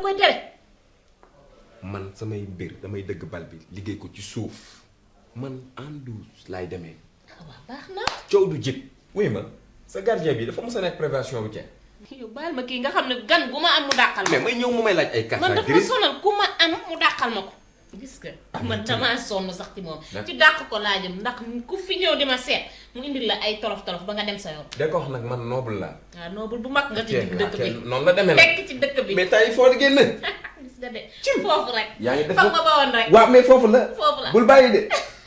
koy tere. man samay mbir damay dëgg bal bi liggéey ko ci suuf man en douce laay demee. waaw baax na. coow du jib. wuy ma sa gardien bi dafa mos a nekk prévention bu tey. yow baal ma kii nga xam ne gan gu ma am mu dàqal ma. mais may ñëw mu may laaj ay carte man dafa sonal ku ma am mu dàqal ma ko. gis nga man damaa sonn sax ci moom. ci dàq ko laa jëm ndax ku fi ñëw di ma seet mu indil la ay tolof tolof ba nga dem sa yoon. da ko wax nag man noble la. waaw noble bu mag nga ci dëkk bi. noonu la demee nag tekk ci dëkk bi. mais tay foo di génn. gis nga de foofu rek. yaa ngi def foog ma bawoon rek. waaw mais foofu la. foofu la bul bàyyi de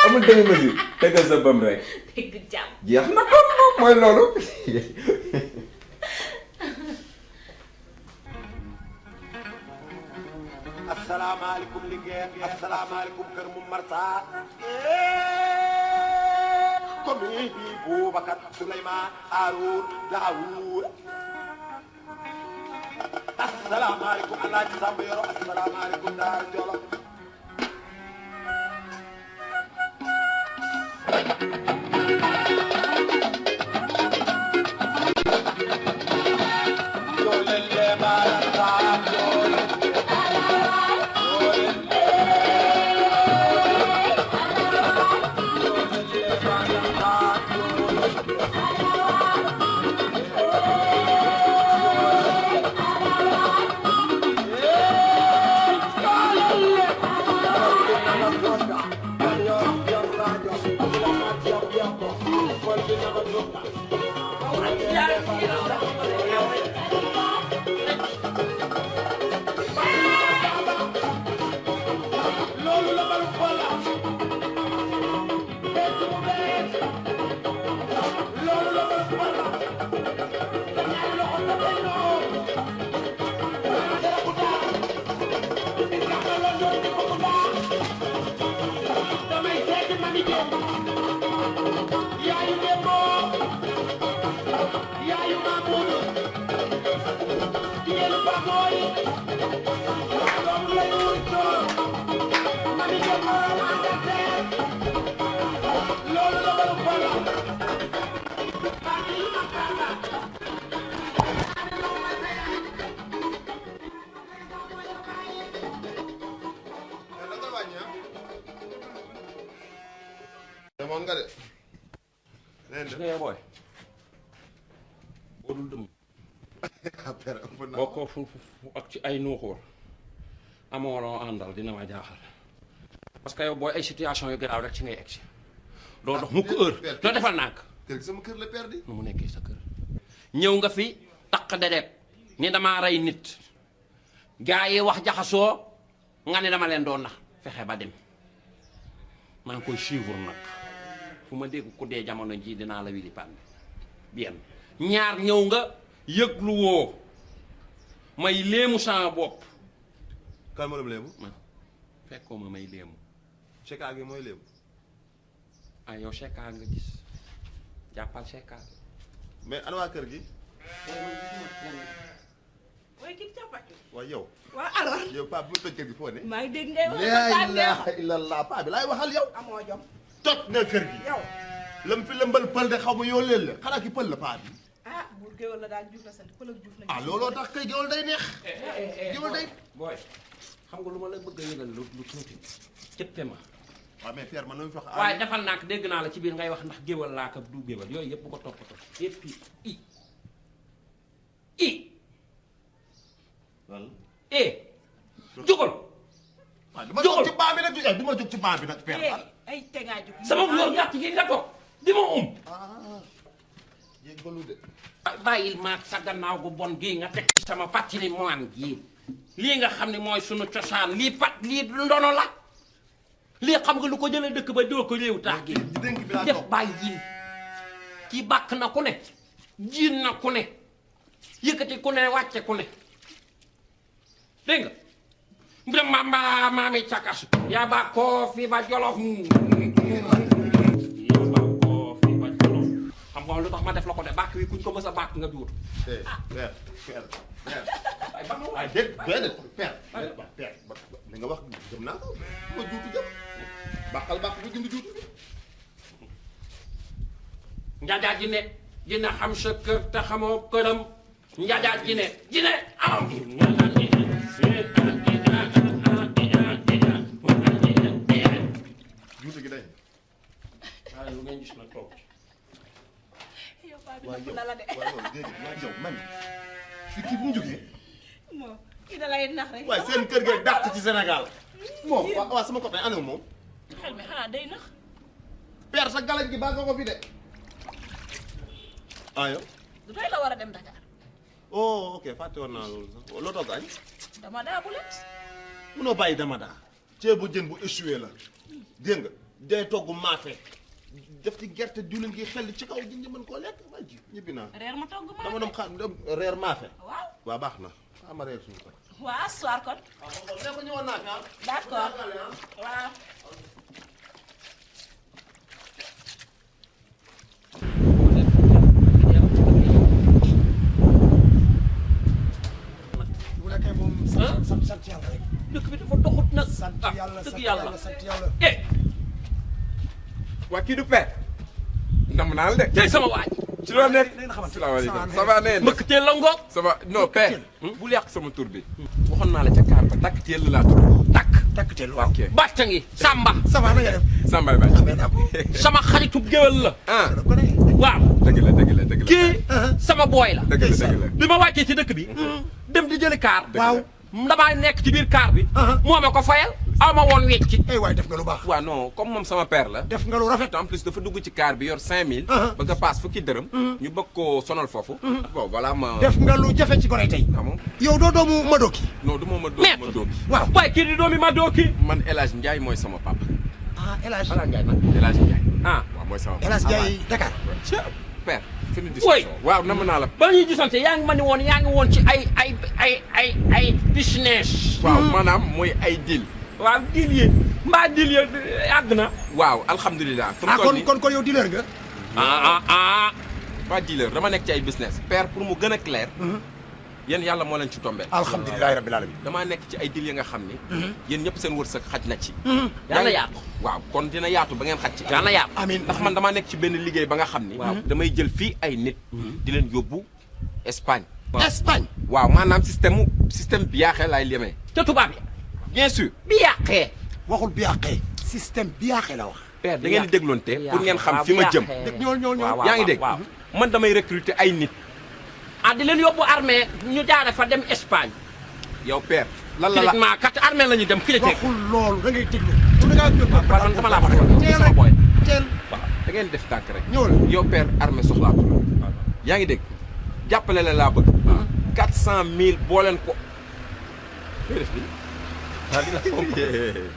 amul demi mesure. tegal sa bëm rek. dégg jàmm. jeex na kon mooy loolu. asalaamaaleykum liggéey asalaamaaleykum kër mu Marsa. commune bi Boubacar Souleymane Haroun Daoud. asalaamaaleykum Alaaji Samba Yoro asalaamaaleykum Daara Jolo. demoon nga de. gis nga yow booy boo dul dëm. boo ko fu ak ci ay nuuxóor amoo loo àndal dina ma jaaxal parce que yow booy ay situation yu garaaw rek ci ngay egg si doo dox mukk heure doo defal nànk. kër gi sama kër la père di. nu mu nekkee sa kër ñëw nga fi taq deret ni damaa rey nit gaa yi wax jaxasoo nga ne dama leen doon nax fexe ba dem maa ngi koy suivre nag fu ma dégg ku dee jamono ji dinaa la wili pànn bien ñaar ñëw nga yëglu woo may léemu sama bopp. kan moo dem léemu. man fekkoo ma may léemu. Cheka gi mooy léemu. ah yow Cheka nga gis jàppal Cheka. mais ana waa kër gi. mooy kii capati. waaw yow. waaw alors. yow paa bi ma toj kër gi foo ne. maa ngi dégg ngay wax laa ilaaha illallah paa bi laay waxal yow. amoo jom. toj nga kër gi. yow. lam fi lëmbal pël de xaw ma yoo leen la xanaa ki pël la paa bi. ah buur géwél la daal Juuf la sant pël ak Juuf la. ah looloo tax kay géwél day neex. géwél day. booy xam nga lu ma la bëgg a yëgal lu tuuti cëppe ma. waaw mais père man na mu fi wax. waaye defal naa ko dégg naa la ci biir ngay wax ndax géwal laa ko du géwal yooyu yëpp bu ko toppatoo. et puis wala. jógal. waaw du ma jóg ci baa bi nag du ma jóg ci baa bi nag père. ay tegaay jóg. sama góor gàtt gi nga toog di ma ah jéggalu de. bàyyil maag sa gannaaw gu bon gii nga teg ci sama patrimoine gii lii nga xam ne mooy sunu cosaan lii lii ndono la lii xam nga lu ko jëlee dëkk ba doo ko réew taax gi def bàyyil kii bàkk na ku ne jiin na ku ne yëkkati ku ne wàcce ku ne dégg nga mbiram maami cakas yaa ba koo fi ba jolof xam nga lu tax ma def la ko de bàkk wi kuñ ko mës a bàkk nga juut. père. ay déet déedéet père. li nga wax jëm naa ko ma juutu jëm bàqal bàq bu jënd juutu. njaajaat ji ne dina xam sa kër te xamoo këram njaajaat ji ne am. waaw yow la la de. waaw dégg nga yow man fi kii bu mu jógee. moom kii da lay nax rek. waaye seen kër gee dàq ci Sénégal. moom waaw sama copain ane moom. xel mi xanaa day nax. père sa galaj gi baa nga ko fi de. ah yow. du tey la war a dem Dakar. oh ok fàtte woon naa loolu sax loo togg añ. dama daa bu leen. munoo bàyyi dama daa. ceebu jën bu échoué la. dégg nga day togg maafe. def ci gerte diwlin gi xel ci kaw ji ñu mën koo lekk waa ji ñibbi naa. reer ma togg ma. dama doon xaar reer maafe. waaw. waaw baax na xaaral ma reer suñu kër. waa soir kon. waaw ne ko ñëwoon naa fi ah. d'accord waaw. bu nekkee moom sant yàlla rek. dëkk bi dafa doxut nag. sant yàlla dëgg yàlla sant yàlla. waa kii du père. ndam naa la de. tey sama waaj. ci loo nekk. salaamaaleykum. ça va nee na. mbëkk teel la ngoog. ça va non père. bul yàq sama tur bi. waxoon naa la ca kaar ba takk teel laa tudd. takk teel waaw. ok bàcc ngi Samba. ça va na nga def. Samba Ba. sama xaritu géwél la. ah waaw. dëgg la dëgg la dëgg la. kii sama booy la. dëgg la dëgg la. bi ma wàccee ci dëkk bi. dem di jëli kaar. waaw. damaa nekk ci biir kaar bi. moo ma ko fayal. aw ma woon wecc. eh waay def nga lu baax. waaw non comme moom sama père la. def nga lu rafet. en plus dafa dugg ci kaar bi yor 5000. bëgg a paas fukki dërëm. ñu bëgg koo sonal foofu. bon voilà ma. def nga lu jafe ci gone tey. ah bon yow doo doomu Madoki. non du ma ma dóob ma dóob. waaw. waaye kii di doomi ma doo kii. man El Hadj Ndiaye mooy sama papa. ah El Hadj. Ala Ndiaye nag. El Hadj Ndiaye. ah waaw mooy sama El papa. Hadj Ndiaye Dakar. père. fini Woy. discussion waaw nam naa la. ba ñuy gisante yaa ngi ma ni woon yaa ngi woon ci ay business. waaw maanaam mooy ay deal. waaw diil yi mbaa diil yi àgg na. waaw alhamdulilah. fu mu ah toll nii kon yow dealer nga. pas dealer dama nekk ci ay business. père pour mu gën a clair. yéen yàlla moo leen ci tombé. alhamdulilah rabbil alamin. damaa nekk ci ay deal yi nga xam ni. yéen ñëpp seen wërsëg xaj na ci. yàlla yaatu. waaw kon dina yaatu ba ngeen xaj ci. yàlla yaatu. amiin ndax man damaa nekk ci benn liggéey ba nga xam ni. damay jël fii ay nit. di leen yóbbu Espagne. Espagne. waaw maanaam système bi yaaxee laay lemee. te tubaab yi. bien sûr. bi yàqee. waxul bi yàqee. système bi yàqee la wax. père da ngeen di dégloonte pour ngeen xam fi ma jëm. ñool. yaa ngi dégg man damay recruter ay nit. ah di leen yóbbu armée ñu jaare fa dem Espagne. yow père. lan la cliniquement kat armée la ñu dem clinique. waxul loolu da ngay déglu. da ngaa ñëw man dama laa wax teel sama boy. teel. waaw da ngeen def tànk rek. ñëwal. yow père armée soxlaatu la. yaa ngi dégg jàppale la laa bëgg. 400000 boo leen ko.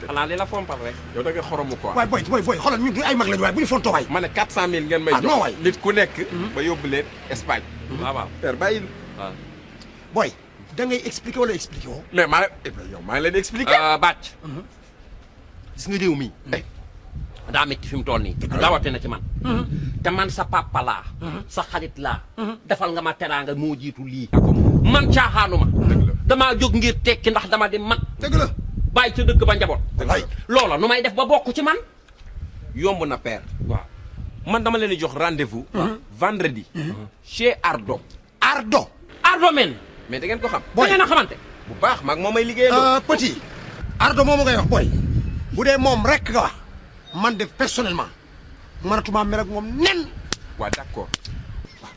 xanaa li la fompal rek. yow da nga xoromu quoi. waay boy xoolal ñun du ay mag lañu waay bu ñu fontoo waay. ma ne 400000 ngeen may ah non jox waay. nit ku nekk. ba yóbbu leen Espagne. waaw waaw. père bàyyi. waaw. boy da ngay expliquer wala expliquer woo. mais maa yow maa ngi leen di expliquer. bàcc. gis nga réew mi. daa métti fi mu toll nii. rawatina ci man. te man sa papa laa. sa xarit laa. defal nga ma teraanga moo jiitu lii. man caaxaanuma. damaa jóg ngir tekki ndax dama di mag. dëgg la. bàyyi ca dëkk ba njaboot. wallaay. loola nu may def ba bokk ci man. yomb na père. waaw. man dama leen di jox rendez-vous. vendredi. chez Ardo. Ardo men. mais da ngeen ko xam. da ngeen a xamante. bu baax maag moom may liggéeyandoo. petit. Ardo moomu ngay wax boy. bu dee moom rek nga wax. man de personnellement. mënatuma mel ak moom nen. waaw d'accord.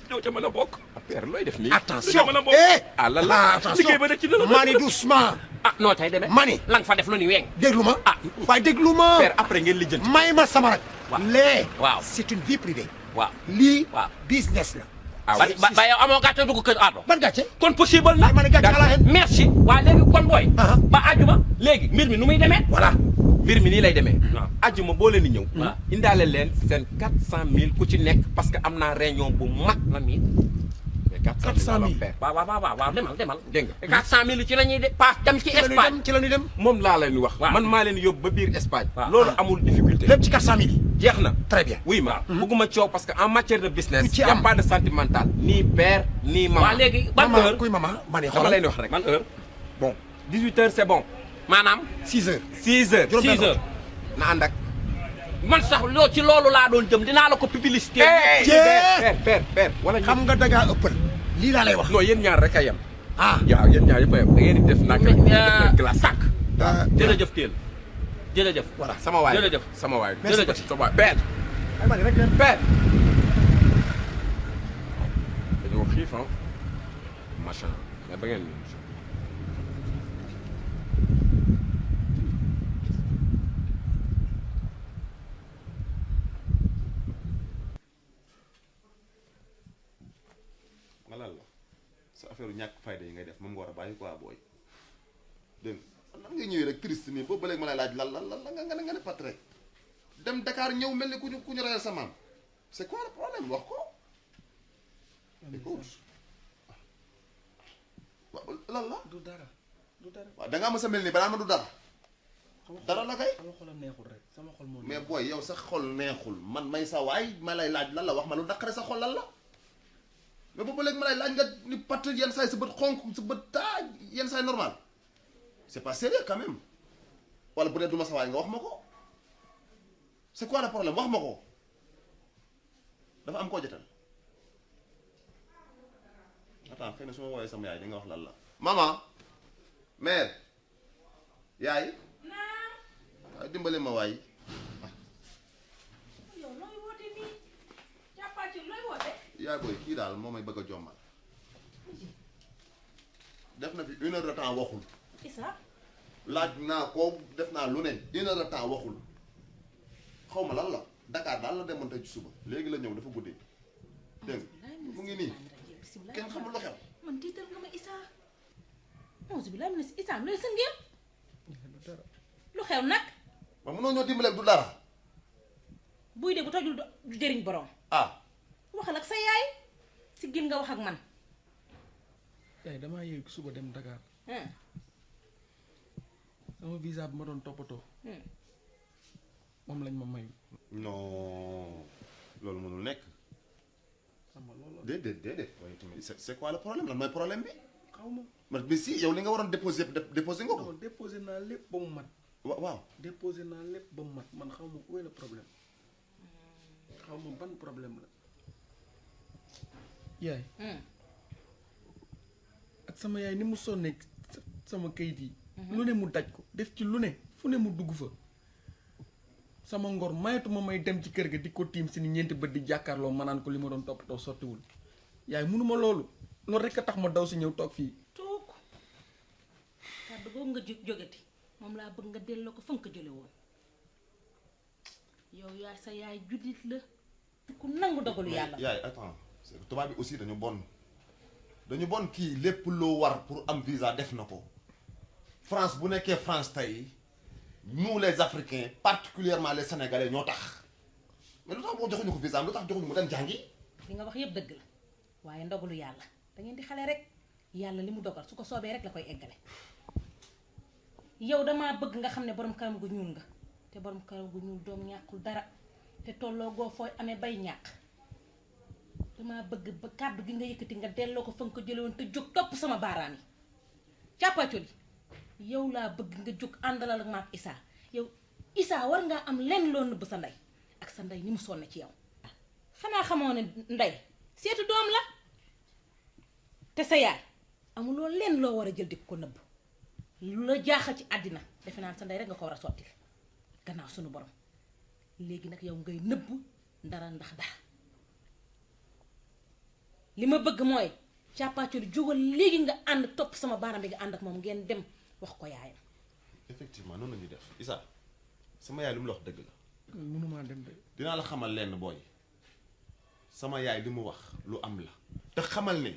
doo ca mën a bokk. père looy def nii. attention mën a bokk. ah lan la attention liggéey ba de ci dina la mani doucement. ah noo tay demee. mani la nga fa def lu ni weeng. déglu ma. ah waaye déglu ma. père après ngeen lijjanti. may ma sama rak. waaw. lee. waaw. c'est une vie privée. waaw. lii. waaw. business la. ah ba oui ba yow amoo gàcce dugg kër Ardo. ban gàcce. kon possible na. ma ne gàcce ala hen. merci. waaye léegi kon booy. Ah. ba àjjuma. léegi mbir mi nu muy demee. voilà. mbir mi nii lay demee. waaw. ajjuma boo leen di ñëw. waaw. indaale leen seen 400000 ku ci nekk parce que am naa réunion bu mag. la mi. mais 400000 père. waaw demal. dégg nga. 400000 ci la ñuy de paas dem ci Espagne. ci la ñuy dem. moom laa leen wax. waaw. man maa leen yóbbu ba biir Espagne. waaw. loolu amul difficulté. lépp ci 400000 yi. jeex na. très bien. oui ma bëgguma coow parce que en matière de business. ci y a am. pas de sentimental. ni père ni maman. waaw léegi ban maman heure. kuy maman. ma ne dama xoolal leen wax rek. ban heure. bon 18h c'est bon. maanaam. 6 heures. 6h. juróom 6 heures. na ànd ak. man sax loo ci loolu laa doon jëm dinaa la ko publicité. père wala ñu. xam nga da ngaa ëppal. lii laa lay wax. non yéen ñaar rek a yem. ah. waaw yéen ñaar yëpp a yem da ngeen di def nag rek. def glace. sàkk. jërëjëf Kell jërëjëf. voilà. sama waay jërëjëf. sama waay. Merci jërëjëf. sama waay père. ay ma ne rek père. dañoo xiif ah macha allah mais ba ngeen nga lan la sa affaire ñàkk fayda yi ngay def moom nga war a bàyyi quoi booy dégg nga nan nga ñëwee rek triste nii boobu ba léegi ma lay laaj lan nga ne pat rek dem Dakar ñëw mel ni ku ñu reyal sa maam c'est quoi le problème wax ko écoute waaw lan la du dara waaw da ngaa mës a mel nii balaa ma du dara dara la kay sama xolam neexul rek sama xol moo mais booy yow sa xol neexul man may sa waay ma lay laaj lan la wax ma lu naqare sa xol lan la mais boobu léegi ma lay laaj nga ni patt yenn saay sa bët xonk sa bët taa yenn saay normal c'est pas sérieux quand même wala bu dee du ma sa waay nga wax ma ko c'est quoi le problème wax ma ko dafa am koo jotal attends xëy na su ma woowee sama yaay di nga wax lan la maman mère yaay waaye dimbali ma waay yow looy woote nii jàppaati looy woote. yaay booy kii daal moo may bëgg a jommal def na fi 1 heure de temps waxul Issa. laaj naa ko def naa lu ne 1 heure de temps waxul xaw ma lan la Dakar daal la demoon tey ci suba léegi la ñëw dafa guddee dégg nga mu ngi nii kenn xamul lu xew man tiital nga ma Issa. onze bi laa mel ni Issa looy sëngeel. lu xew nag. ma mënoo ñoo dimbale du dara buy de bu tojul du jëriñ borom. ah waxal ak sa yaay si gil nga wax ak man. yaay damaa yëg suba dem Dakar ah. sama visa bi ma doon toppatoo moom lañ ma mayu. non loolu mënul nekk sama loolu déedéet waaye tamit c'est quoi le problème lan mooy problème bi xaw ma. man bi si yow li nga waroon déposé nga ko non déposé naa lépp ba mu mat. waaw déposé naa lépp ba mu mat man xaw ma où est le problème xaw ma ban problème la. yaay ak sama yaay ni mu sonnee sama kayit yi. lu ne mu daj ko def ci lu ne fu ne mu dugg fa. sama ngor mayetuma may dem ci kër ga di ko tiim si ni ñeenti bët di jàkkaarloo ma naan ko li ma doon toppatoo sottiwul yaay mënuma loolu loolu rek a tax ma daw si ñëw toog fii. toog kàddu googu nga jógati moom laa bëgg nga delloo ko fa nga ko jële woon yow yaay sa yaay jullit la ku nangu dogalu yàlla. yaay attends tubaab bi aussi dañu bon kii lépp loo war pour am visa def na ko France bu nekkee France tey nous les Africains particulièrement les Sénégalais ñoo tax mais lu tax boo joxuñu ko visa lu tax joxuñu mu dem jàngi. li nga wax yëpp dëgg la waaye ndogalu yàlla da ngeen di xale rek yàlla li mu dogal su ko soobee rek la koy eggale yow damaa bëgg nga xam ne borom kanam gu ñuul nga te borom kanam gu ñuul doom ñàkkul dara te tolloo goo fooy amee bay ñàkk damaa bëgg ba kàddu gi nga yëkkati nga delloo ko fa nga ko jële woon te jóg topp sama baaraam yi càppacoli yow laa bëgg nga jóg àndalal ak maak Issa yow Issa war ngaa am lenn loo nëbb sa ndey ak sa ndey ni mu sonne ci yow xanaa xamoo ne ndey seetu doom la te sa yaay amuloo lenn loo war a jël di ko nëbb lu la jaaxal ci àddina defe naan sa ndey rek nga ko war a sotti gannaaw sunu borom léegi nag yow ngay nëbb ndara ndax dara li ma bëgg mooy càppaacoli jógal léegi nga ànd topp sama baaraam bi nga ànd ak moom ngeen dem wax ko yaayam. effectivement noonu la ñuy def Issa sama yaay lu mu la wax dëgg la. mënumaa dem de. dinaa la xamal lenn booy sama yaay li mu wax lu am la te xamal ne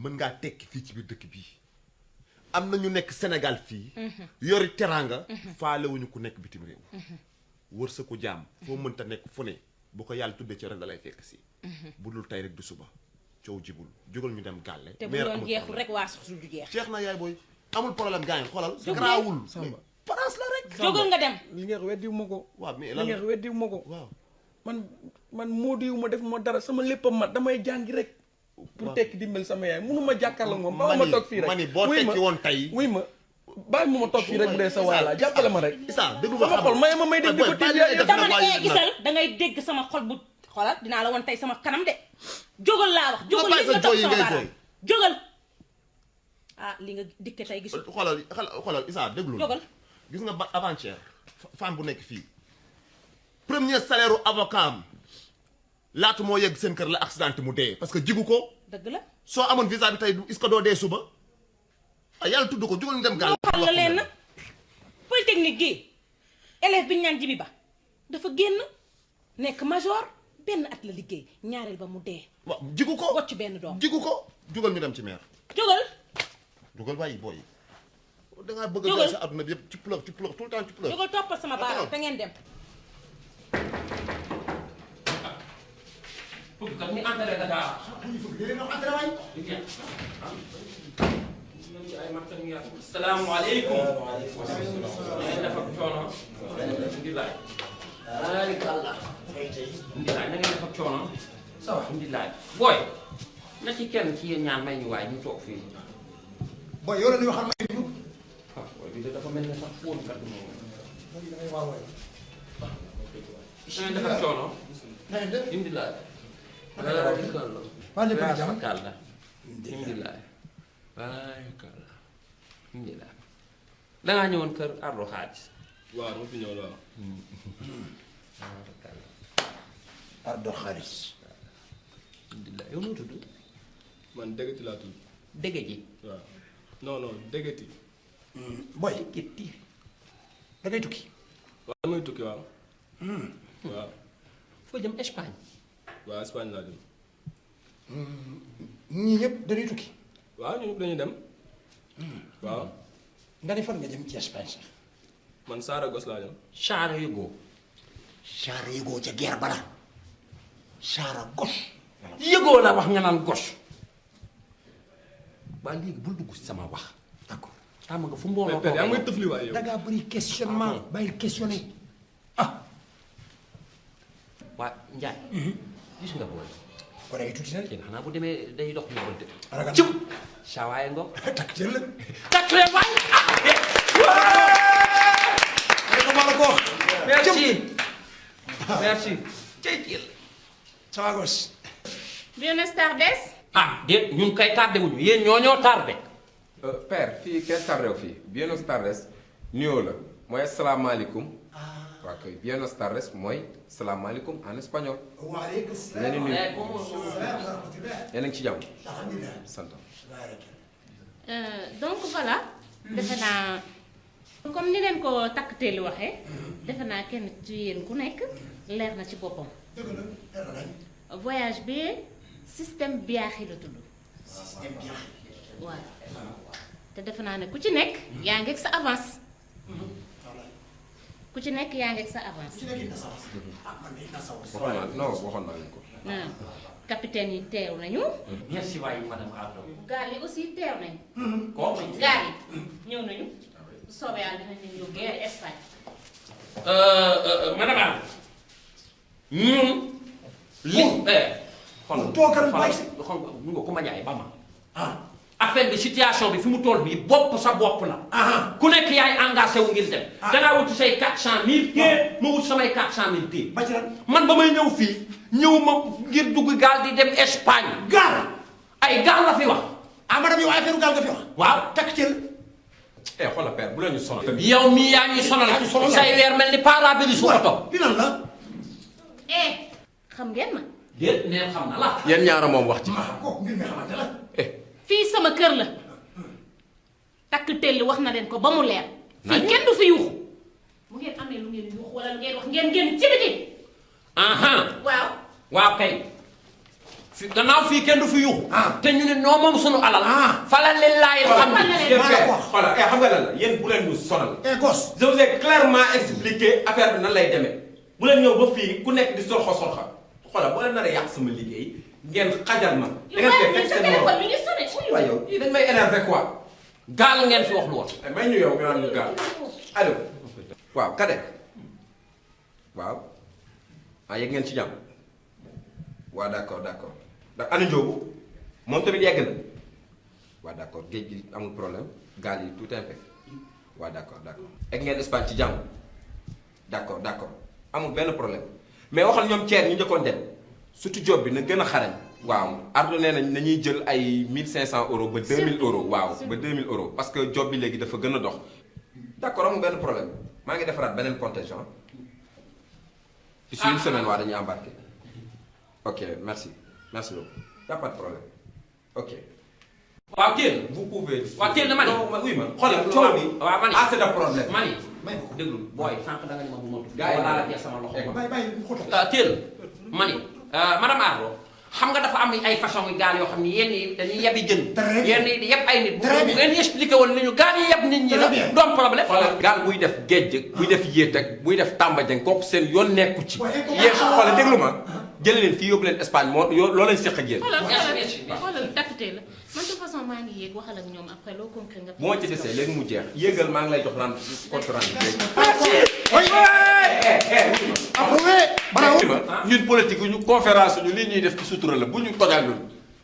mën ngaa tekki fii ci biir dëkk bii am na ñu nekk Sénégal fii yori teraanga faalewuñu ku nekk bitim réew wër sa ko jaam foo mënta nekk fu ne bu ko yàlla tuddee ci rek da lay fekk si bu dul tey rek du suba coow jibul jógal ñu dem gàlle te bu doon jeexul rek waa sax su du jeex jeex na yaay booy amul problème gaañ xoolal garaawul Samba France la rek jógal nga dem li nga weddiwu ma ko. waaw mais li nga weddiwu ma ko. waaw man moo diwu ma def ma dara sama lépp a mat damay jàngi rek. pour tekki dimbal sama yaay mënuma jàkkaarloo moom. ba ma toog fii rek mani boo tekki woon tey. wuy ma bàyyi ma toog fii rek bu dee sa waay la jàppale ma rek. Issa déglu ma sama xol may ma may dégg di ko tiim yaay dama ne gisal dangay dégg sama xol bu xoolal dinaa la woon tey sama kanam de jógal laa wax jógal li nga toog sama baaraam jógal ah li nga dikke tey gisul xoolal Issa déglu jógal gis nga ba avant-hier femme bu nekk fii premier salaire u avocat am laata moo yegg seen kër la accidenté mu dee parce que jigu ko dëgg la. soo amoon visa bi tey est-ce que doo dee suba ah yàlla tudd ko jugal ñu dem gaal. waxal la leen na polytechnique gi élève bi ñu naan Jibi Ba dafa génn nekk major benn at la liggéey ñaareel ba mu dee. waaw jigu ko wocc benn doom jigu ko jugal ñu dem ci meer. jógal. jugal waaye booy da ngaa bëgg a jógal sa adduna bi yëpp ci pleur tout le temps ci pleur. jógal toppal sama baaraam te ngeen dem. fukk kat ni entré Dakar. salaamaaleykum. ngeen def ak coono. alhamdulilah. alhamdulilah na ngeen def ak coono. ça va alhamdulilah. booy. na ci kenn ci yéen ñaan may ñu waay ñu toog fii. booy yow la ñuy waxal may dugg. ah booy bi de dafa mel ne sax fóon kat moom. na ngeen def ak coono. alhamdulilah. waa lépp jàmm kàlla. alhamdulilah. alhamdulilah. da ngaa ñëwoon kër Ardo xaalis. waaw dama fi ñëw la Ardo xaalis. alhamdulilah yow noo tudd. man dégati laa tudd dégg ji. waaw non dégati booy Gétti. da ngay tukki. waaw damay tukki waaw waaw foo jëm Espagne. waaw Espagne laa dem ñii ñëpp dañuy tukki. waaw ñu ñëpp dañuy dem waaw nga ne fan nga jëm ci Espagne sax. man Saragosse laa jëm Saara Yugo. Saara yëgoo ca guerre bala. Saragosse. Yëgoo la wax nga naan gos. waa léegi bul dugg ci sama wax. d'accord. tàmm nga fu mbooloo mais père yaa ngi may tëfli waaye yow da ngaa bëri questionnement bàyyil questionné ah. waa Njaay. gis nga booy. kon ay tuuti na de. yéen xanaa bu demee day dox ñu bënte. ragal cëm. saa waaye ngo. takk jël la. takk leen waay. ko ma la ko wax. merci. merci. jërëjëf. Saragosse. Buenos tardes. ah déet ñun kay tardé wuñu yéen ñoo tardé. père fii kenn tardé fii buenos tardes nuyoo la mooy salaamaaleykum. waa kay buenos tardes mooy salaamaaleykum en espagnol. waaleykum leen di nuyu salaam. yéen a ngi ci jàmm. sant. Donc voilà. defe naa comme ni leen ko takk teeli waxee. defe naa kenn ci yéen ku nekk leer na ci boppam. voyage bi système biaaxi la tudd. waaw te defe naa ne ku ci nekk yaa ngi ak sa avance. ku ci nekk yaa ngi ak sa avance. waxoon naa non waxoon naa leen ko. capitaine yi teew nañu. merci waay madame Ardo. gaal yi aussi teew nañu. kooku. gaal yi ñëw nañu. bu soobee yàlla dinañ leen yóbbu guerre Espagne. madame Ardo. ñun. li xon toogal bàyyi si. xon ñu nga ku ma jaay ba ma. affaire bi situation bi fi mu toll bii bopp sa bopp la. ku nekk yaay engagé wu ngir dem. dangaa wuti say 400000. kii ma wut samay 400000 kii. ba ci lan. man ba may ñëw fii ñëw ma ngir dugg gaal di dem Espagne. gaal. ay gaal la fi wax. madame yow affaire gaal nga fi wax. waaw takk jël. xoolal père bu la ñu sonal. yow mii yaa ñuy sonal. say weer mel ni parabélis su oto. li lan la. xam ngeen ma. déet neen xam na la. yéen ñaara moom wax ci. kooku ngir nga xamante la. fii sama kër la. takk telli wax na leen ko ba mu leer. fii kenn du fi yuuxu. bu ngeen amee lu ngeen yuuxu wala lu ngeen wax ngeen génn ci biti. waaw. waaw kay. fi gannaaw fii kenn du fi yuuxu. te ñu ne noo moom sunu alal. fala lillahi alhamdu. xoolal xam nga lan la yéen bu leen ñu sonal. gosse. je vous ai clairement expliqué affaire bi nan lay demee bu leen ñëw ba fii ku nekk di sorxo sorxa xoolal boo leen nar a yàq sama liggéey ngeen xajal ma. da ngeen koy teg seen morom mi ngi sonné waaye yow yii dañ may énervé quoi. gaal ngeen fi wax lu woon. may ñu yow nga naan ñu gaal allo. waaw Kade waaw yegg ngeen ci jàmm waaw d'accord d'accord ndax ana Ndiobu moom tamit yegg na waaw d'accord géej gi amul problème gaal yi tout impec waaw d'accord egg ngeen Espagne ci jàmm d'accord amul benn problème mais waxal ñoom Thierno ñu njëkkoon dem surtout job bi na gën a xarañ. waaw Ardo nee nañ nañuy jël ay 1500 euros ba 2000 euros waaw ba 2000 euros parce que job bi léegi dafa gën a dox. d'accord amul benn problème maa ngi defaraat beneen contingent. d'ici une semaine waa dañuy embarquer. ok merci beaucoup y a pas de problème. ok. waaw teel. vous pouvez. waaw teel na ma ni. non oui ma. xoolal coow bi. waaw ma ni assez de problème. ma ni déglu booy sànq da nga ni ma bu ma tudd. gars yi wala la sama loxo ma. bàyyi teel ma ni madame Ardo xam nga dafa am ay façon yu gaal yoo xam ni yenn yi dañuy yebi jën. yenn yi di yeb ay nit. bu ngeen expliqué woon ni ñu gaal yi yeb nit ñi la. doom problème. xoolal gaal buy def géej buy def yéet ak buy def tàmbajeng kooku seen yoon nekku ci. yéen xoolal déglu ma jëlee leen fii yóbbu leen Espagne moo loo leen seq ak yéen. xoolal takkutee la man de façon maa ngi yéeg waxal ak ñoom après loo concret nga. bu ma ci desee léegi mu jeex yéegal maa ngi lay jox lan compte rendu ñun politique ñu conférence ñu lii ñuy def ci sutura la bu ñu tojal ñun.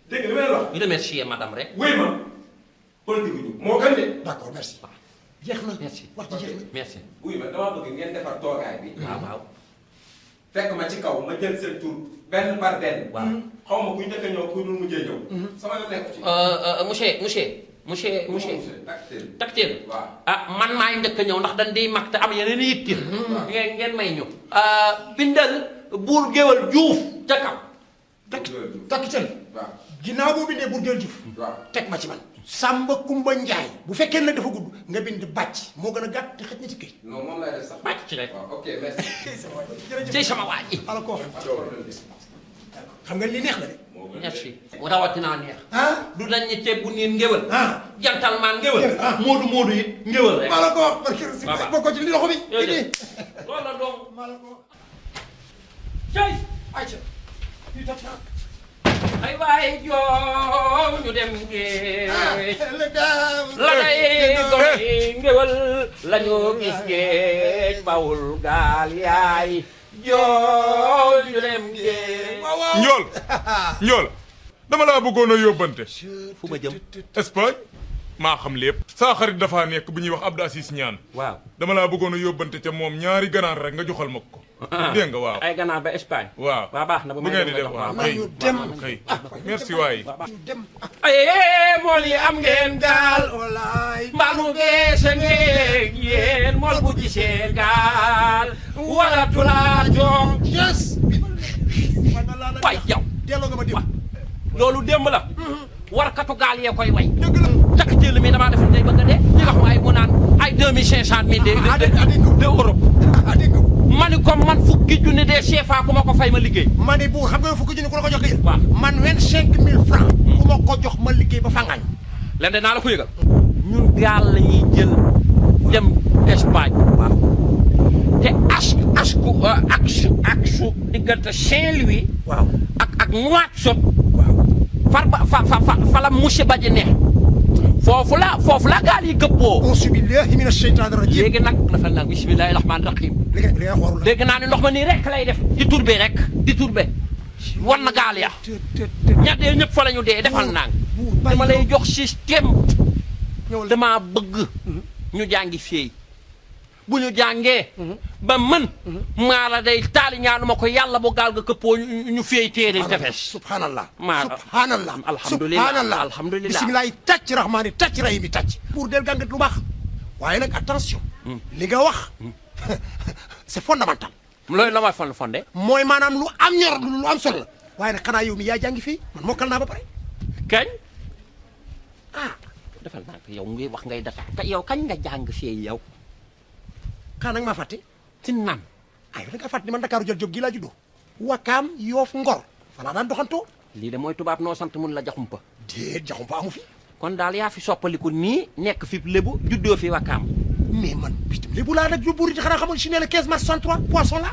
dégg nga li may wax. ñu remercier madame rek. oui ma politique ñu moo gën de. d'accord merci. jeex na merci wax ji jeex na. merci. oui ma damaa bëgg ngeen defar toogaay bi. waaw waaw. fekk ma ci kaw ma jël seen tur benn par benn. waaw xaw ma kuy njëkk a ñëw kuy nu mujjee ñëw. sama yoon nekk ci. monsieur. Taktel. waaw ah man maay njëkk a ñëw ndax dañ di mag te am yeneen i yitte. ngeen may ñu. bindal buur géwal Juuf ca kaw. takk cën waaw ginnaaw boo bindee Bour Gueweul Diouf waaw teg ma ci man Samba Kumba Njaay bu fekkee nag dafa gudd nga bind bàcc moo gën a gàtt te xëj na ci këy non moom lay def sax. bàcc ci rek. waaw ok merci. ci sama waa ji. ala koo xam nga li neex la de merci. rawatina neex. ah du dañ ne ceeb bu niin ngéwal. ah jantal maan ngéwal. moodu moodu it ngéwal rek. maa la ko wax parce que waaw bokko ci li loxo bi idi loolu la doom. maa la ko wax cay. ayca fii toog naa ay waay joo ñu dem géej. le daaw la day goy ngéwal la ñu gis géej bawul gaal yaay joo ñu dem géej. Njool Njool dama laa bëggoon a yóbbante. fu ma jëm. Espagne maa xam lépp. saa xarit dafaa nekk bu ñuy wax Abdou Assis Ñaan. waaw. dama laa bëggoon a yóbbante ca moom ñaari ganaar rek nga joxal ma ko. dégg nga waaw. ay ganaar ba Espagne. waaw waa baax na bu bu ngeen di def waaw kay ñu dem kay merci waay. ñu dem ay mool yi am ngeen gaal. walaay mbaa mu geese ngeen yéen mool bu gisee gaal. wala tulaa joom. yes waay yow. delloo nga ma dem loolu démb la. warkatu gaal yee koy way. dëgg la takk jël mi damaa def day bëgg a dee. ñu wax ma ay mu naan ay 2500 de Europe. dégg nga ma ni comme man fukki junni de CFA ku ma ko fay ma liggéey. ma ne bu xam nga fukki junni ku la ko jox nga jël waaw. man 25000 francs ku ma ko jox ma liggéey ba fàngaañ len de naa la ko yëgal. ñun gaal la ñuy jël dem Espagne. waaw te aksu diggante Saint-Louis. waaw ak Nouakchott. waaw fa la musiba ji ne. foofu la gaal yi gëppoo. auzu billahi mina sheytaani rajim léegi nag dafa nag bismillahi rahmaani rahim. li nga xooru la dégg naa ne ndox ma nii rek lay def. di turbe rek di turbe. war na gaal ya. ña dee ñëpp fa la ñu dee defal naa dama lay jox système. dama bëgg. ñu jàngi fii. bu ñu jàngee. ba mën. maa la day taali ñaanu ma ko yàlla bu gaal ga këppoo ñu fii téere tefes. subhanallah maa subhanallah alhamdulilah alhamdulilah bismillahi tàcc rahmaani tàcc rahimi tàcc pour del gàngat lu baax waaye nag attention li nga wax c'est fondamental loolu la ma fonde mooy maanaam lu am ñor lu am solo la waaye nag xanaa yow mi yaa jàngi fii man mokkal naa ba pare kañ defal naa ko yow ngay wax ngay data te yow kañ nga jàng fii yow xanaa nag maa fàtte ci nan ay da nga fàtte ni man Dakaaru jël jóg gii laa juddoo Wakaam Yoof Ngor falaa daan doxantoo lii de mooy tubaab noo sant mun la jaxumpa déet jaxumpa amu fi kon daal yaa fi soppaliku nii nekk fi lébu juddoo fi Wakaam mais man bitim lébu laa nag yóbbu ci xanaa xamul si ne le 15 mars 63 poisson la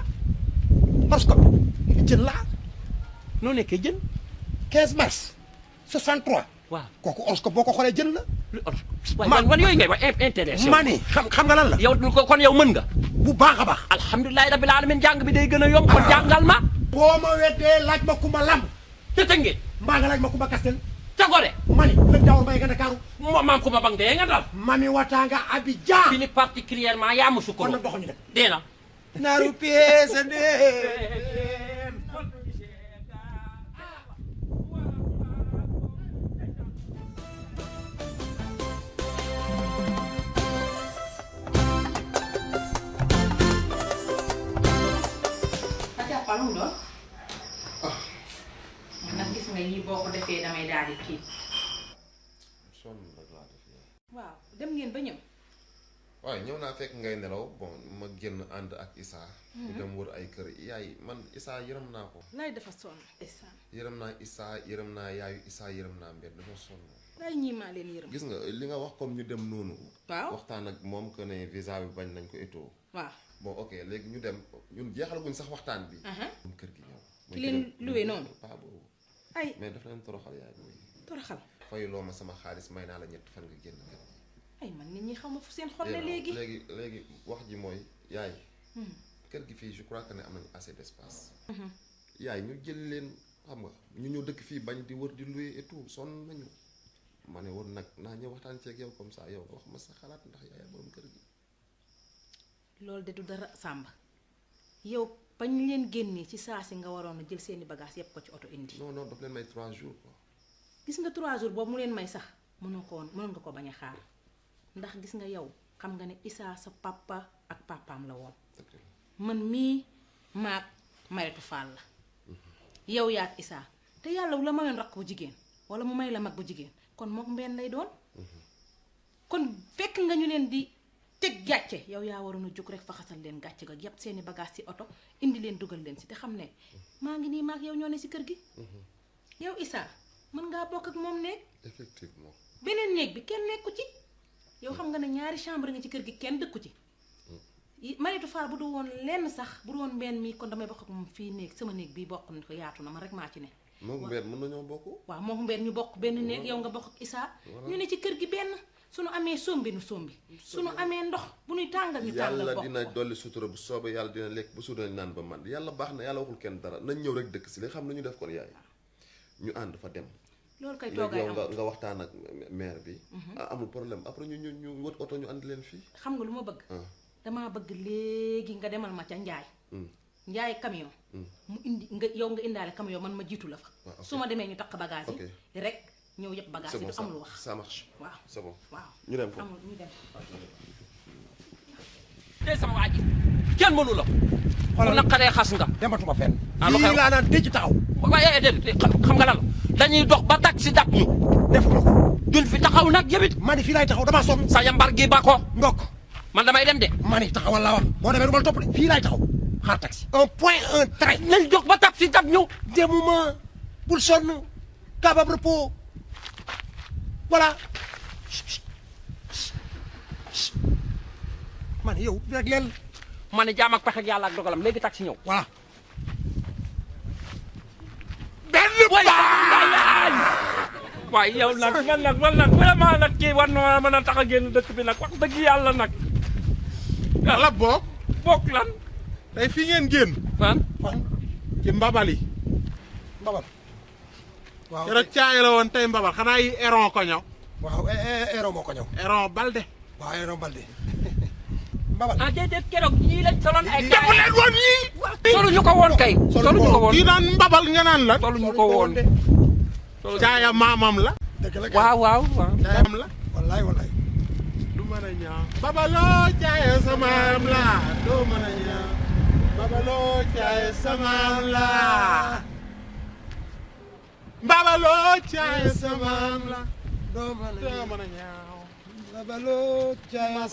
parce que jën laa noo nekkee jën 15 mars 63 waaw kooku horoscope boo ko xoolee jën la man yooyu ngay wax intéressé ma ni xam nga lan la yow kon yow mën nga bu baax a baax alhamdulilahi rabbil alamin jàng bi day gën a yomb kon jàngal ma boo ma weddee laaj ma kumba lamb te tëngee mbaa nga laaj ma kumba kastel ca Gorée ma ni lëg daawar mbay nga Ndakaaru maam kumba bang dee nga dal mami wataanga Abidjan fili particulièrement yaa ma sukkur kon nag doxuñu dem dee na naaru pièce de palum doon ndax gis nga yii boo ko defee damay daal di kii ngeen ba ñëw. waaye ñëw naa fekk ngay nelaw bon ma génn ànd ak Issa. ñu dem wër ay kër yaay man Issa yërëm naa ko. lay dafa sonn Issa. yërëm naa Issa yërëm naa yaayu Issa yërëm naa mbedd dafa sonn. lay ñii maa leen yërëm. gis nga li nga wax comme ñu dem noonu. waaw waxtaan ak moom que ne visa bi bañ nañ ko et tout. waaw bon ok léegi ñu dem ñun jeexalaguñ sax waxtaan bi. moom kër gi ñëw. ki leen luwee noonu. paa boobu. ay mais daf leen toroxal yaay booy. toroxal. fayuloo ma sama xaalis may naa la ñett fan nga génn kër. ay man nit ñi xaw ma fu seen xol ne léegi. léegi wax ji mooy yaay. kër gi fii je crois que ne am nañu assez d'espace. yaay ñu jël leen xam nga ñu ñëw dëkk fii bañ di wër di louer et tout sonn nañu. ma ne woon nag naa ñëw waxtaan ceeg yow comme ça yow wax ma sa xalaat ndax yaay borom kër gi. loolu de du dara Samba yow bañ leen génnee ci saa si nga waroon a jël seeni bagage yépp ko ci oto indi. non non daf leen may 3 jours quoi. gis nga 3 jours boobu mu leen may sax mënoon nga ko bañ a xaar ndax gis nga yow xam nga ne Issa sa papa ak papaam la woon. man mii maag Maritu Fall la. yow yaa ak Issa te yàlla wu la mayoon rakk bu jigéen wala mu may la mag bu jigéen kon mook mbenn lay doon. kon fekk nga ñu leen di teg gàcce yow yaa waroon a jóg rek faxasal leen gàcce ga yépp seeni bagage ci oto indi leen dugal leen si te xam ne maa ngi nii maag yow ñoo ne si kër gi. yow Issa mën ngaa bokk ak moom néeg. effectivement. beneen néeg bi kenn nekku ci. yow xam nga ne ñaari chambre nga ci kër gi kenn dëkku ci. Maritu Fall bu du woon lenn sax bu du woon mbenn mii kon damay bokk ak moom fii néeg sama néeg bii bokk na ko yaatu na ma rek maa ci ne. moom mbenn mën nañoo bokk. waaw moom mbenn ñu bokk benn néeg yow nga bokk ak Issa. ñu ne ci kër gi benn suñu amee sombi nu sombi suñu amee ndox bu ñuy tàngal ñu tàngal yàlla bokk dina dolli sutura bu soobee yàlla dina lekk ba suur nañ naan ba man yàlla baax na yàlla waxul kenn dara nañ ñëw rek dëkk si léegi xam nañu def kon yaay ñu ànd fa dem. loolu kay léegi toogaay yow am nga waxtaan ak maire bi. amul problème après ñu wët oto ñu andi leen fii. xam nga lu ma bëgg. damaa bëgg léegi nga demal ma ca Njaay. Njaay camion. mu indi yow nga indaale camion man ma jiitu la fa. su ma demee ñu takk bagage yi rek ñëw yëpp bagage yi du amul wax. ça marche waaw c'est bon. waaw ñu dem ko amul ñu dem. tey sama waa ji kenn mënu la. xoolal naqaree xas nga. dematuma fenn. lu xew lii laa naan dëj taxaw. waaye déedéet xam nga lan la dañuy dox ba taxi dab ñu. defuma ko. duñ fi taxaw nag yëbit. mani fii laay taxaw damaa sonn. sa yambar gi ba ko. ndokk. man damay dem de. mani taxawal laa wax boo demee du ma la topp de fii laay taxaw xaar taxi. un point un trait. nañ dox ba taxi dab ñu. demuma bul sonn kabab repos voilà. man yow rek leen. ma ne jaam ak pexe ak yàlla ak dogalam léegi taxi ñëw. voilà. benn baay. waaye yow nag man nag vraiment nag kii war na mën a tax a génn dëkk bi nag wax dëgg yàlla nag. wala boog. boog lan. tey fii ngeen génn. fan. ci mbabal yi. mbabal. waaw keroog caay la woon tey mbabal xanaa yi Eron ko ñëw. waaw Eron moo ko ñëw. Eron Balde. waaw Eron Balde. mbabal. ah déedéet keroog ñii lañ soloon ay. defu leen woon yii. soluñu ko woon kay. soluñu ko woon kii naan mbabal nga naan la. soluñu ko woon. caaya maamam la. dëgg la waaw waaw waaw. caayam la. wallaay wallaay. du mën a ñaaw. babaloo caaya sa maam la. doo mën a ñaaw. babaloo caaya sa maam la. babaloo caaya sa maam la. doo mën a ñaaw. babaloo caaya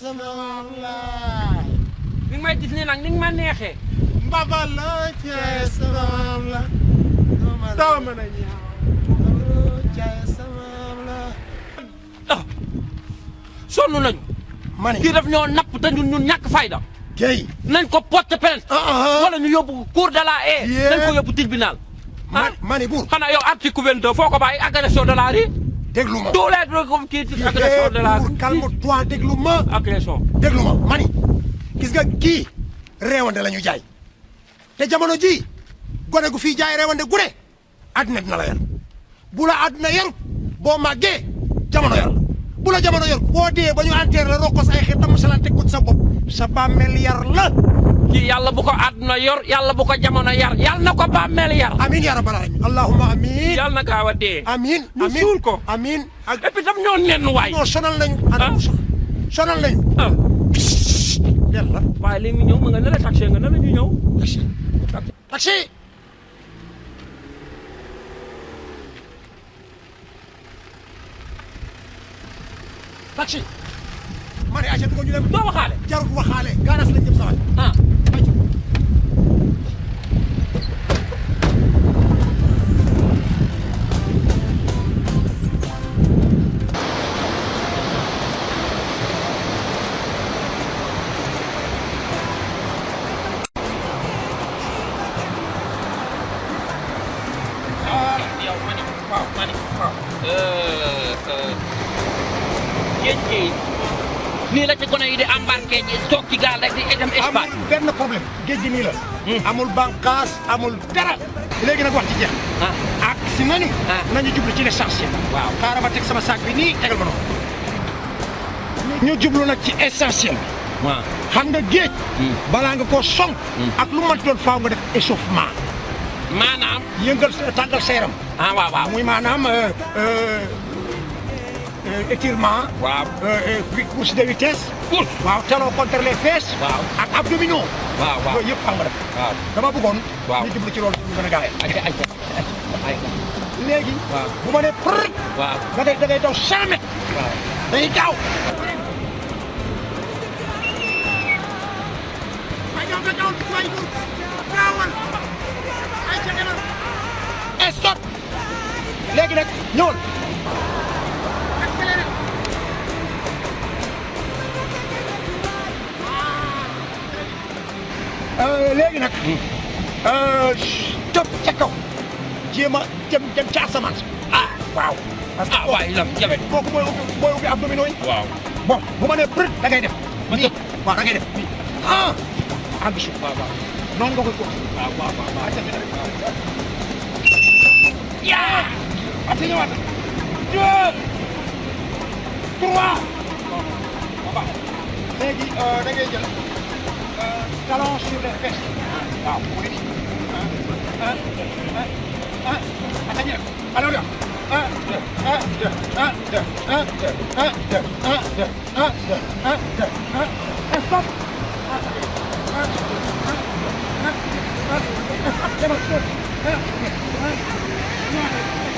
sa maam la. ni nga may gis nii nag ni nga ma neexee. babaloo caaya sa maam la. doo mën a ñaaw. ah sonn nañu. ma ne kii daf ñoo napp te ñun ñàkk fayda. Guèye. nañ ko porter plainte. wala ñu yóbbu cour de la haie. nañ ko yóbbu tribunal. ma ne buur. xanaa yow article 22 foo ko bàyyi agression de la rue. déglu ma tous les trucs kii agression de la rue. buur calme-toi déglu ma. agression. déglu ma ma ni gis nga kii réewande la ñu jaay te jamono ji gone gu fii jaay réewande gu ne àddina dina la yar bu la àddina yarut boo màggee jamono yar la bu la jamono yar boo dee ba ñu enterré la rokkos ay xeet tam salaat teg ko ci sa bopp sa bàmmeel yar la. kii yàlla bu ko àdduna yor yàlla bu ko jamono yar yàlla na ko bàmmeel yar. amiin yaa rabbal aalamiin allahumma amiin. yàlla na gaaw a dee. amiin ñu suul ko. amiin ak et puis tam ñoo nenn waay. non sonal nañu. sonal nañu. yàlla waaye léegi mu ñëw mu nga ne la taxi nga ne la ñu ñëw. taxi. taxi ma ne Aïcha ñu dem doo waxaale jarul waxaale garas lañ jëm sa waay ah nii la ci gone yi di embarqué ji toog ci gaal rek di dem Espagne. amul benn problème géej gi nii la. amul bànqaas amul dara. léegi nag wax ci jeex. ak si nañu. nañu jublu ci l'essentiel. waaw xaaral ma teg sama sac bi nii tegal ma noonu. ñu jublu nag ci essentiel bi. waaw xam nga géej. balaa nga koo song. ak lu mënti doon faaw nga def échauffement. maanaam. yëngal tàngal sa yaram. ah waaw waaw muy maanaam étirement. waaw course de vitesse. course waaw talon contre les fesses. waaw ak abdominaux. waaw waaw yooyu yëpp xam nga def. waaw dama bëggoon. waaw ñu jublu ci loolu ñu gën a gaawee. ay léegi. waaw bu ma nee prrr. waaw da ngay daw 100 mètres. waaw day gaaw. waaye yow nga gaaw waaye yow gaawal. ay ca demal. stop. léegi nag ñëwal. accéléré. léegi nag. tëb ca kaw. jéem a dem ca asamaan. ah waaw. ah waaye lam jafe. kooku mooy ubbi abdominaux yi. waaw bon bu ma nee prët da ngay def. nii waaw da ngay def. ah. àgg suuf. waaw waaw noonu nga koy ko. waaw waaw waaw. yaa. at si ñëwaat. 2 3. léegi da ngay jël talon sur les fesses. waaw mu ngi nii. attention rek. alors yow. 1 2 1 2 1 2 1 2 1 2 1 2 1 2 1 2 1 stop.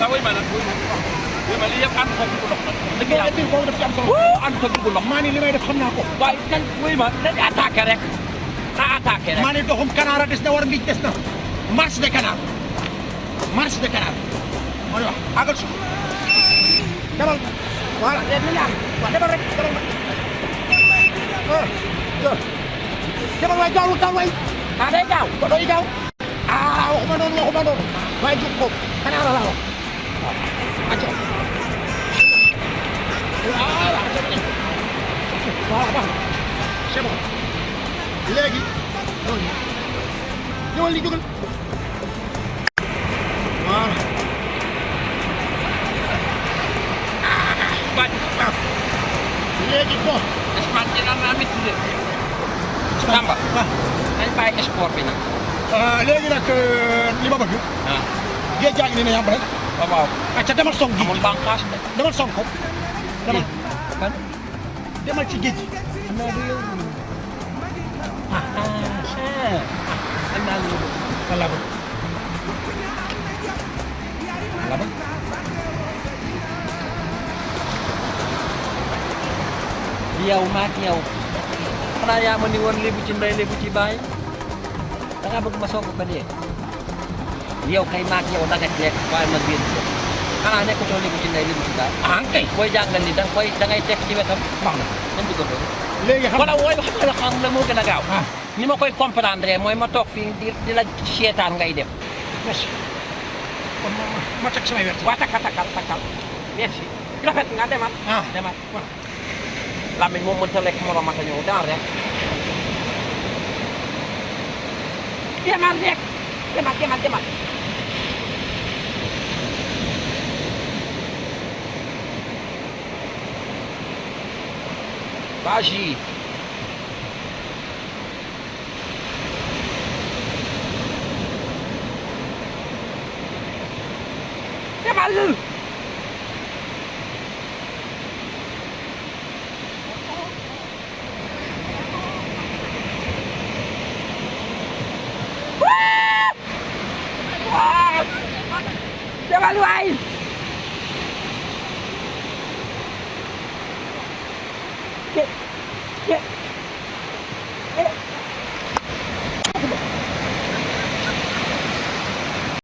waaw wuy ma nag wuy ma lii yëpp ànd fa dugg ndox nag. dëgg yàlla biir boobu daf ci am solo. ànd fa dugg ndox. maa ni li may def xam naa ko. waaye kan wuy ma dañuy attaqué rek. na attaqué rek. maa ni doxum kanaara des na war ngiñ des na. marche de canard. marche de canard. moo di wax àggal suuf. demal. voilà léegi lu ñu am. waaw demal rek demal ma. demal waay gaawul gaaw waay. ah day gaaw. ko doy gaaw. ah waxuma noonu. waaye jug ko kanaara laa wax. waaw acca. voilà baax na c'est bon. léegi. ñëwal li jógal. voilà. waaw. léegi bon. Espagne dina naa métti de. Samba. waaw. nañ bàyyi sport bi nag. léegi nag li ma bëgg. ah. géej jaa ngi nii ne yàmb rek. waaw waaw. acca demal song gi. amul bànqaas de. demal song ko. demal kan. demal ci géej gi. xam naa du yow. xam naa lu bëgg. lan laa bëgg. lan laa bëgg. yow maak yow. xanaa yaa ma ni woon lébu ci ndey lébu ci baay. da ngaa bëgg ma soog ko dee. yow kay maak yow daga jeex waaye ma génn ko. xanaa nekkatoo lébu ci ndey lébu ci baay. ah kay. booy jàngal ni da ngay tekk ci wetam. baax na nañ duggandoo. léegi xam wala wooy xam nga xam la moo gën a gaaw. ah ni ma koy comprendre mooy ma toog fii di la seetaan ngay def. merci. kon ma teg samay wet. waa takkal. merci. rafet nga demal. ah demal. voilà. làmmiñ moom mënta lekk moroom ak a ñëw demal rek. demal rek. demal. Vas-y. Demal. Demal waay.